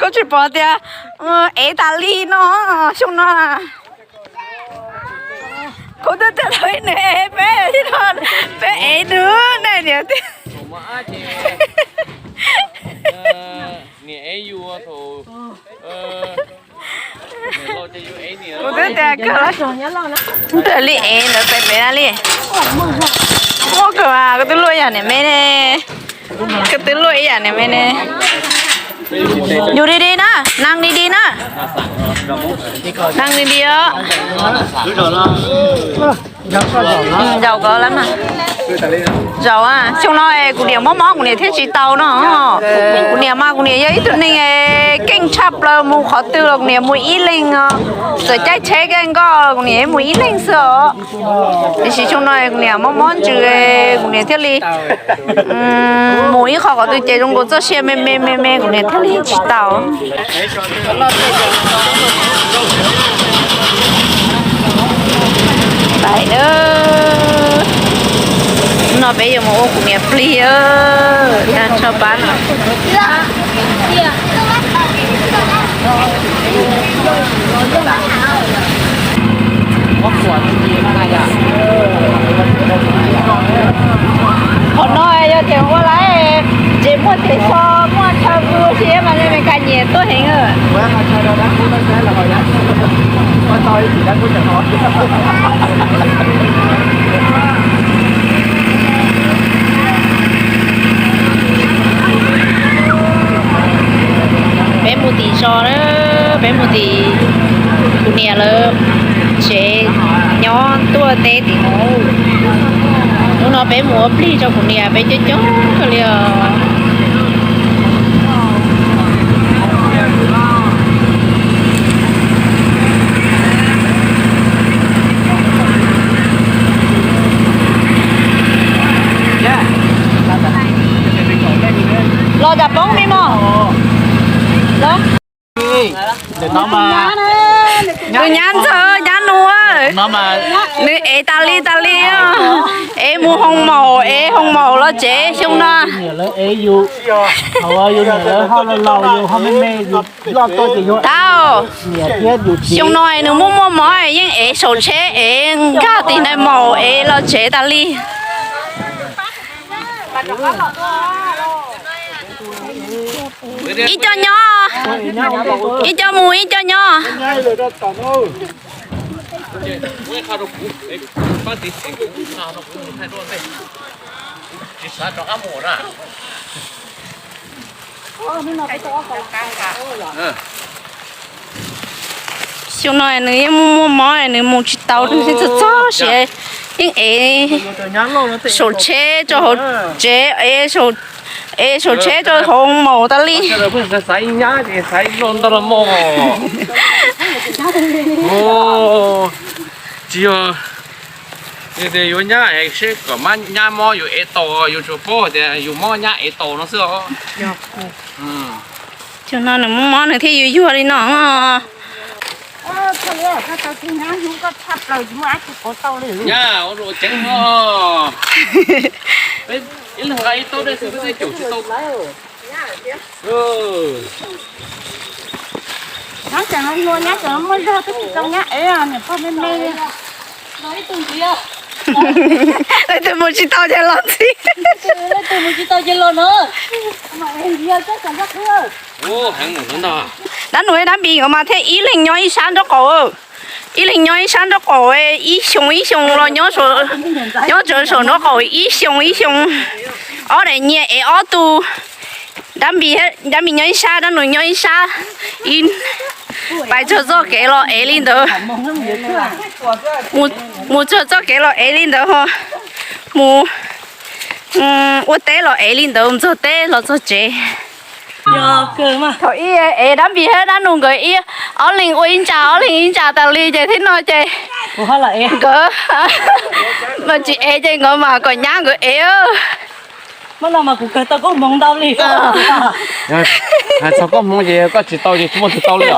Koj tsis pom tias ev tas li no, xyoo no. Kuv twb tias tau ib nws ev peb, peb ev nws ne niam tij. Kuv twb tias kawg, raws li ev ntawd pem pem na li. Muaj kawg, koj twb luaj ib yam niam me ne. Koj twb luaj ib yam niam me ne. Yus di di na, nees di di na. Nees di di os. Zaum koj lawm mas. Zaum, xyoo no kuv niam mob mob kuv niam thiaj tsis tau no. Kuv niam mas kuv niam yog ib tug neeg keej tshaj plaws, mus qhov twg los kuv niam mus ib leeg os. Txawm caij tsheb caij nkoj los kuv niam mus ib leeg xwb os. Tiam sis xyoo no kuv niam mob mob ntsws, kuv niam thiaj li mus ib qho qhov twg ces zoo nkaus txoj sia me me me me, kuv niam thiaj li tsis tau. Pais na, no peb yuav mus ua kuv niam plig, tag nrho pab no. Qhov no yog tias ua lawm tsev muaj tes so muaj chaw pw si mas li me ka nyiam tuaj heev. Peb mus tim zos na, peb mus tim kuv niam lawv tsev nyob tuaj teb tim no. Hnub no peb mus ua plig rau kuv niam, peb coob coob kawg li os. Los cas poob li no? Tus nyab ntxawg nyab nus, nws ev tas li tas li, ev mus hoo maum, ev hoo maum los tsev xyoo no. Tau, xyoo no nws muaj muaj mob yeej ev saum tsheb, ev nkag tim nais maum, ev los tsev tas li. Ib co nyob, ib co mus ib co nyob. Xyoo no nws yeej muaj muaj mob, nws mus tsis tau, nws txog txog siav, yeej ev saum tsheb rau hauv tsev, ev saum tsheb rau hauv maum tas li. Tsis yog tias yuav nyab seb kom nyab mob yus ev tau, yus tsuas paub tias yus mob nyab ev tau no xwb os. Xyoo no nws muaj mob nws thiaj yuag yuag li no. Nyab ua ceev no, ib leeg nqa ib taub dej xwb peb twb caum tsis tau. Nyab tseem hluas, nyab tseem muaj zog twb tsis tau nyab ev, niam pog me me li. Leej twg mus tsis tau ces los ntxiv. Dab Nus, Dab Npis nkawd mas thiaj ib leeg nyob ib sab nraub qaum. Ib leeg nyob ib sab nraub qaum, ib xyoo ib xyoo los nyob, nyob saum nraub qaum ib xyoo ib xyoo. Ob daim nyias ev ob tug. Dab Npis, Dab Npis nyob ib sab, Dab Nus nyob ib sab. Pais txog txoj kev los ev li ntawd. Mus txog txoj kev los ev li ntawd ho. Mus ua teb los ev li ntawd, mus txog teb los txog tsev. Thaum ib ev Dab Npis thiab Dab Nus nkawd ib, ob leeg ua ib ntsa, ob leeg ib ntsa tas li ces thiab no ces nkawd mas tsis ev ces nkawd mas kom nyab nkawd ev. Hais txog koj hmoov ces koj tsis tau ces tsis muaj tsis tau li os.